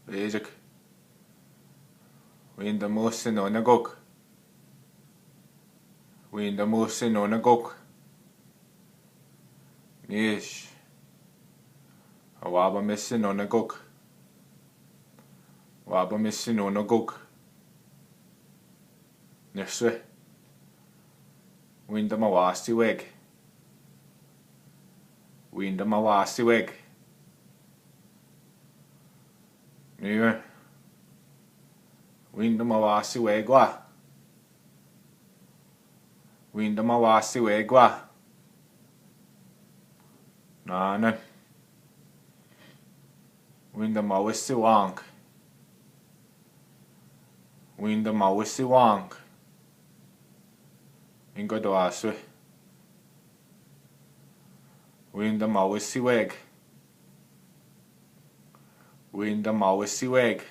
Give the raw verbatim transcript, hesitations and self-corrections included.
Ejek. Windamo sino nakok. Windamo sino nakok. Nish. Awa ba me sino nakok. Awa ba me sino nakok. Nish. Windamo wa siwek. Windamo wa siwek. Nish. Windamo wa siwek wa. Windamo wa siwek wa. Nanan. Windamo wa siwek. Windamo wa siwek. Ingkoto wa siwek. Windamo wa siwek. Windamo wa siwek.